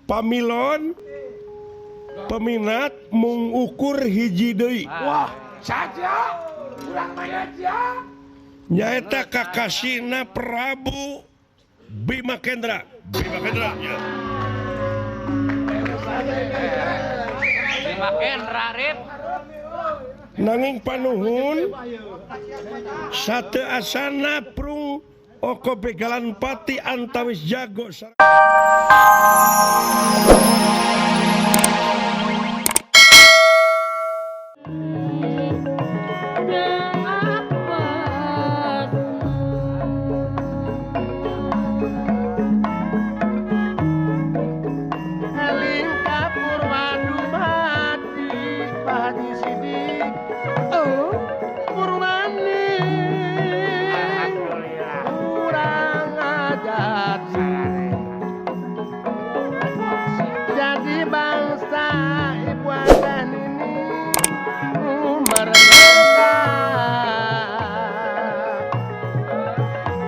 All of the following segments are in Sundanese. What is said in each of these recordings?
Pamilon peminat mung ukur hiji deui. Wah, saja urang mah aja. Nyaeta kakasihna Prabu Bima Kendra. Bima Kendra ya. Bima Kendra Rip. Nanging panuhun sate asana prung oko begalan pati antawis jago.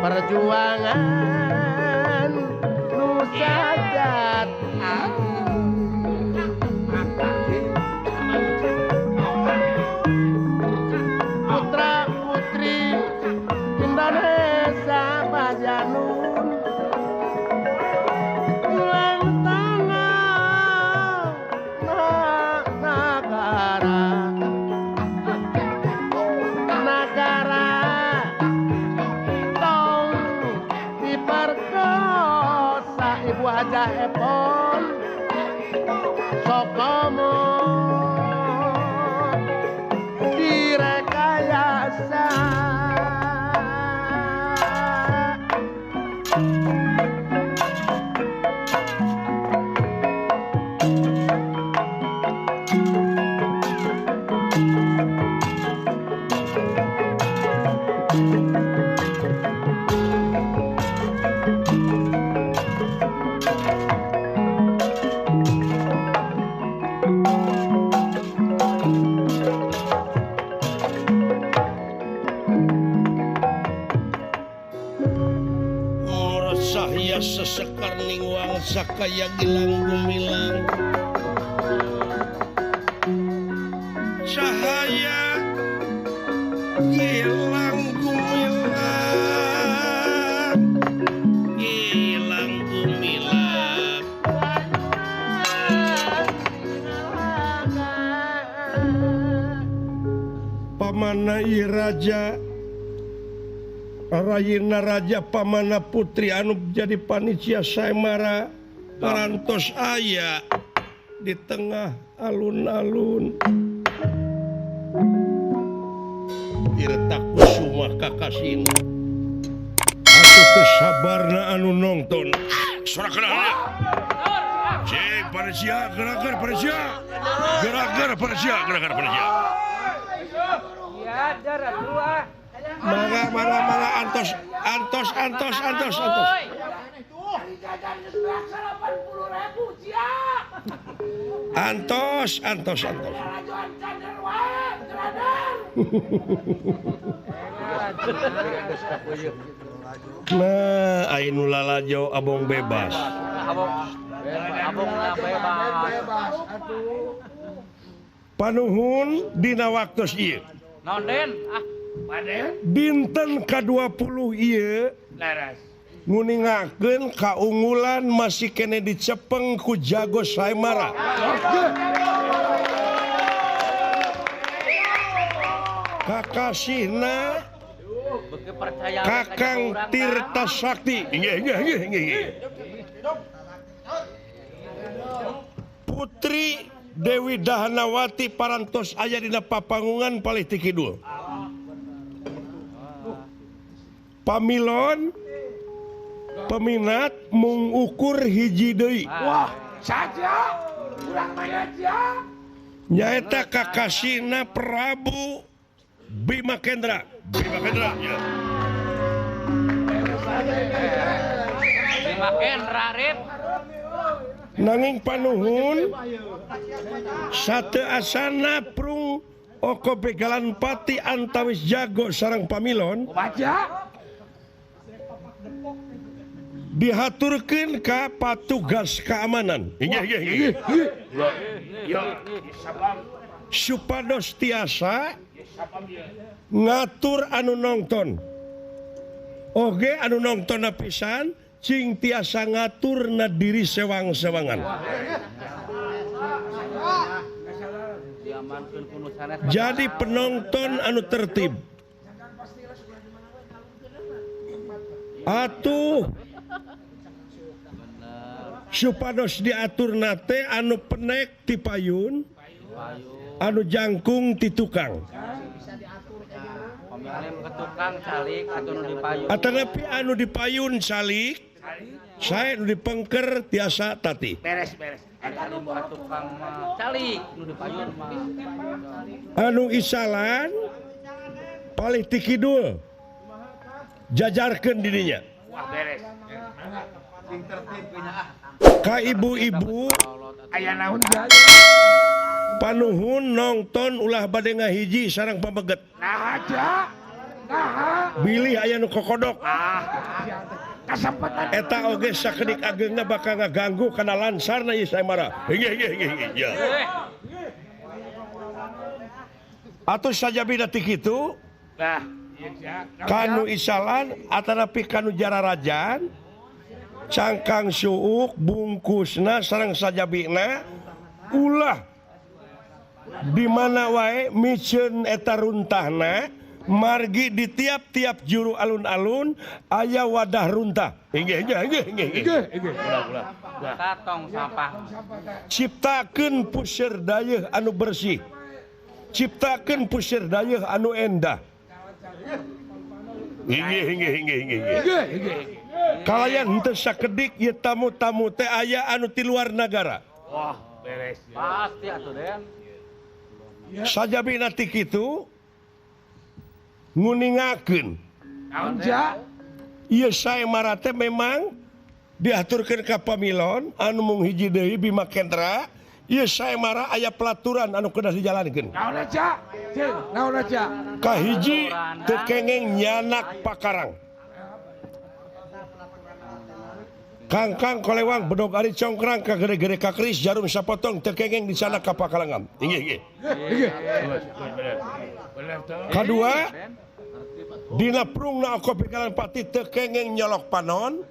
Perjuangan Nusa Jati. Putra putri Indonesia Bajanun ulang tanah negara negara diperkosa Ibu Hajah Epon Sokomo direkayasa. Sesekar ning wangsa kaya gilang gumilang cahaya gilang gumilang gilang gumilang pamana raja Rayina Raja pamana putri anu jadi panitia Saemara parantos aya di tengah alun-alun Tirta Kusuma kakasina atuh teu sabarna anu nongton suara kenal cek panitia geragar panitia geragar panitia geragar panitia ya darah dua. Mangga, mangga, mangga, antos, antos, antos, antos, antos. Antos, antos, antos. Nah, ayeuna lalajo abong bebas. Abong bebas. Panuhun dina waktos ieu. Naon Den? Ah. Dinten ka-20 ieu nguningakeun kaunggulan masih kene dicepeng ku jago Saemara. Kakasihna Kakang Tirta Sakti. Inggih inggih inggih inggih. Putri Dewi Dahanawati parantos aya dina papanggungan palih ti kidul. Pamilon peminat mung ukur hiji deui. Wah, saja urang mah aja. Nyaeta kakasihna Prabu Bima Kendra. Bima Kendra ya. Bima Kendra Rip. Nanging panuhun sate asana prung oko begalan pati antawis jago sareng pamilon. Dihaturkeun ka patugas keamanan. Inggih inggih. Supados tiasa ngatur anu nonton. Oge anu nonton pisan cing tiasa ngaturna diri sewang-sewangan. Jadi penonton anu tertib. Atuh supados diatur nate anu penek ti payun, anu jangkung ti tukang. Atanapi anu dipayun salik, saya nu dipengker tiasa tati. Beres-beres. Anu isalan palih ti kidul jajarkeun dirinya. Beres. Ka ibu-ibu aya naon panuhun nonton ulah bade ngahiji sareng pameget. Nah aja. Nah. Bilih aya nu kokodok. Ah. Kasempatan eta oge sakedik ageungna bakal ngaganggu kana lansarna ieu saemara. Inggih inggih inggih ya. Atuh sajabina ti kitu. Nah, kanu isalan atanapi kanu jararajan cangkang suuk bungkusna sareng sajabina ulah di mana wae miceun eta runtahna margi di tiap-tiap juru alun-alun aya wadah runtah. Inggih inggih inggih inggih inggih. Ulah ulah. Tong sampah. Ciptakeun puseur dayeuh anu bersih. Ciptakeun puseur dayeuh anu endah. Inggih inggih inggih inggih. Inggih. Kalayan henteu sakedik ieu tamu-tamu teh aya anu ti luar nagara. Wah, beres. Pasti atuh Den. Sajabina ti kitu nguningakeun. Naon ja? Ieu saemara teh memang diaturkeun ka pamilon anu mung hiji deui Bima Kendra, ieu saemara aya pelaturan anu kedah dijalankeun. Naon ja? Cing, naon ja? Kahiji teu kengeng nyanak pakarang. Kangkang kolewang bedog ari congkrang ka gede-gede ka keris jarum sapotong teu kengeng di sana ka pakalangan. Inggih inggih. Inggih. Kadua dina prungna oko pikalan pati teu kengeng nyolok panon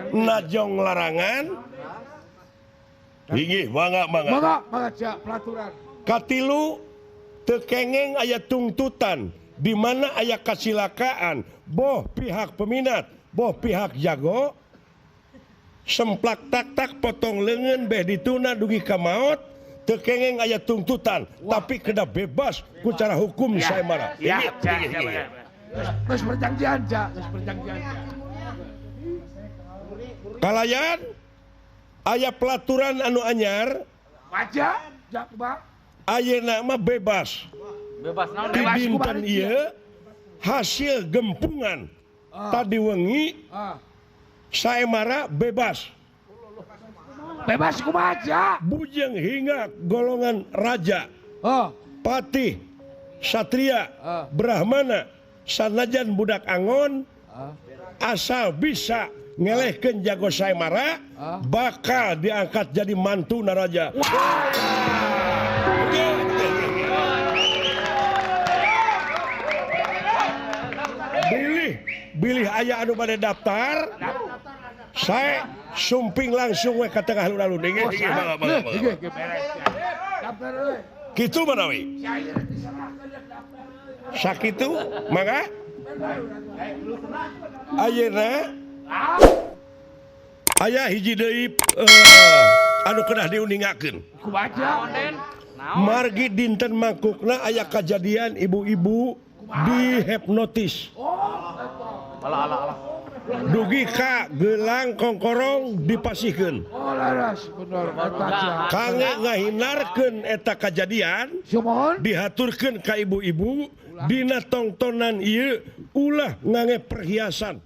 najong larangan. Inggih mangga mangga. Mangga mangga ja pelaturan. Katilu teu kengeng aya tungtutan di mana aya kasilakaan boh pihak peminat boh pihak jago semplak tak-tak potong lengan beh dituna dugi ka maot teu kengeng aya tuntutan. Wah. Tapi kena bebas ku cara hukum ya, saemara. Ya, ya, terus perjanjian ja, terus perjanjian. Kalayan aya pelaturan anu anyar. Waja, ja kumaha? Ayeuna mah bebas. Bebas naon? Di dinten ieu hasil gempungan tadi wengi saemara bebas. Bebas kumaha ja? Bujeng hingga golongan raja, patih, satria, brahmana, sanajan budak angon, asal bisa ngelehkeun jago saemara, bakal diangkat jadi mantu naraja. Bilih, bilih aya anu bade daftar. Saya sumping langsung we ka tengah alun-alun. Inggih inggih mangga mangga. Kitu manawi. Sakitu mangga. Ayeuna aya hiji deui anu kedah diuningakeun. Kumaha? Margi dinten mangkukna aya kajadian ibu-ibu dihipnotis. Alah alah alah. Dugi ka gelang kongkorong dipasihkeun. Oh laras bener eta. Kangge ngahinarkeun eta kajadian dihaturkeun ka ibu-ibu dina tongtonan ieu ulah ngange perhiasan.